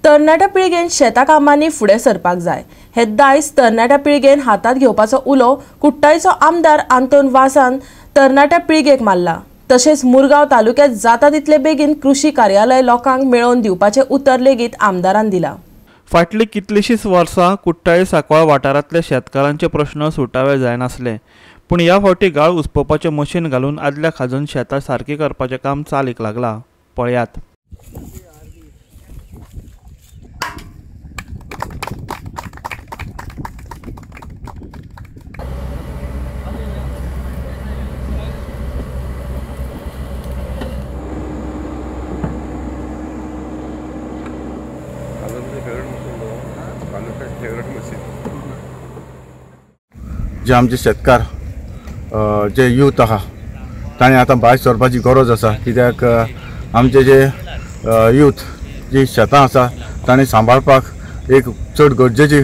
तरणाट्या पिळगेन शेता कामांनी फुडें सरपाक जाय। हे दायज तरणाट्या पिळगेन हातात घेवपाचो उलो कुट्टाळीचो आमदार आंतोन वासान तरणाट्या पिळगेक मारला। तशेंच मुरगांव तालुक्यात जाता तितले बेगीन कृषी कार्यालय लोकांक मेळोवन दिवपाचें उतर लेगीत आमदारान दिला। फाटलीं कितलींशींच वर्सां कुट्टाळी सांकवाळ वाठारांतले शेतकारांचे प्रश्न सुटावे जायनासले, पूण ह्या फावटी गाळ उसपोवपाचें मशीन घालून आदल्या खाजन शेतां सारकी करपाचें काम चालीक लागलां। पळयात। जे आमचे शेतकार जे यूथ आहा ताणें आतां भायर सरपाची गरज आसा, कित्याक आमचे जे यूथ जी शेतां आसा ताणें सांबाळपाक एक चड गरजेची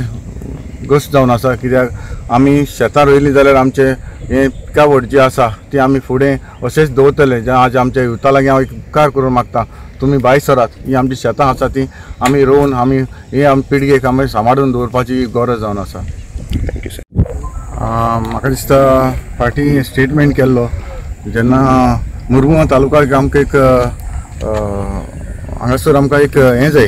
गोश्ट जावन आसा। कित्याक आमी शेतां रोयलीं जाल्यार आमचें हें पिकावळ जी आसा ती आमी फुडें अशेंच दवरतले। जे आज आमच्या युथा लागीं हांव एक उपकार करून मागता, तुमी भायर सरात, ही आमची शेतां आसा ती आमी रोवन आमी हे आम पिळगेक आमी सांबाळून दवरपाची गरज जावन आसा। Thank you sir. म्हाका दिसता फाटीं स्टेटमेंट केल्लो जेन्ना मुरगांव तालुक्याक आमकां एक हांगासर आमकां एक हें जाय,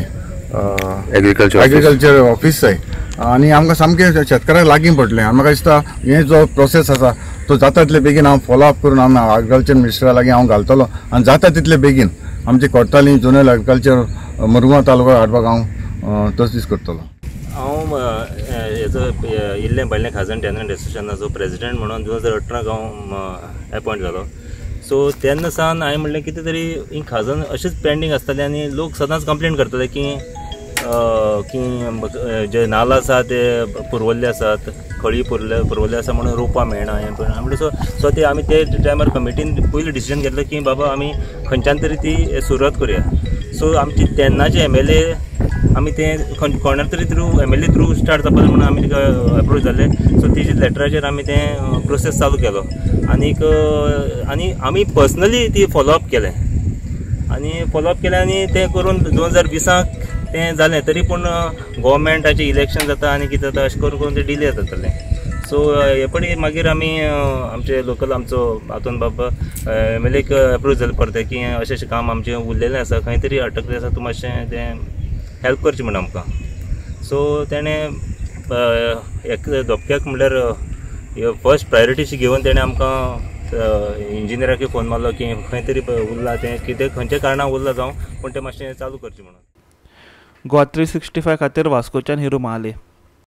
एग्रीकल्चर ऑफीस जाय आनी आमकां सामकें शेतकारांक लागीं पडलें। आनी म्हाका दिसता हें जो प्रोसेस आसा तो जाता तितले बेगीन हांव फॉलो अप करून आमी एग्रीकल्चर मिनिस्टरा लागीं हांव घालतलो आनी जाता तितले बेगीन आमची कोडताली झोनल एग्रीकल्चर मुरगांव तालुका हाडपाक हांव तजवीज करतलो। हांव हेजो इल्लें भायलें खाजन टेनंट एसोसिएशनाचो प्रेजिडेंट म्हणून 2018 हांव एपॉयंट जालो। सो तेन्ना सावन हांवें म्हणलें कितें तरी ही खाजन अशेंच पेंडींग आसतालें आनी लोक सदांच कंप्लेन करताले की की जे नाल्ल आसा ते पुरवल्ले आसात, खळी पुरवल्ले आसा म्हणून रोवपा मेळना हें पण म्हणल्यार सो सो ते आमी ते टायमार कमिटीन पयलीं डिसिजन घेतलें की बाबा आमी खंयच्यान तरी ती सुरवात करुया। सो आमची तेन्नाचे MLA आमी ते कोणा तरी थ्रू MLA through start जावपा जाय म्हणून आमी तिका एप्रोच जाले। सो तेजे लेटराचेर आमी तें प्रोसेस चालू केलो आनीक आनी आमी पर्सनली ती फॉलोअप केलें आनी फॉलोअप केलें आनी तें करून 2020 तें जालें। तरी पूण गोवोरमेंटाचें इलेक्शन जाता आनी कितें जाता अशें करून करून तें डिले जातालें। सो हे पडी मागीर आमी आमचे लोकल आमचो आतोन बाब MLA approach जालें परतें की अशें अशें काम आमचें उरलेलें आसा, खंय तरी अटकलें आसा, तूं मातशें तें हेल्प करचें म्हण आमकां। सो तेणें एक धपक्याक म्हणल्यार फर्स्ट प्रायोरिटीशी घेवन तेणें आमकां इंजिनियराक फोन मारलो की खंय तरी उरलां तें कितें खंयच्या कारणान उरलां जावं पूण तें मातशें चालू करचें म्हणून। गोवा 365 खातीर वास्कोच्यान हिरू महाले।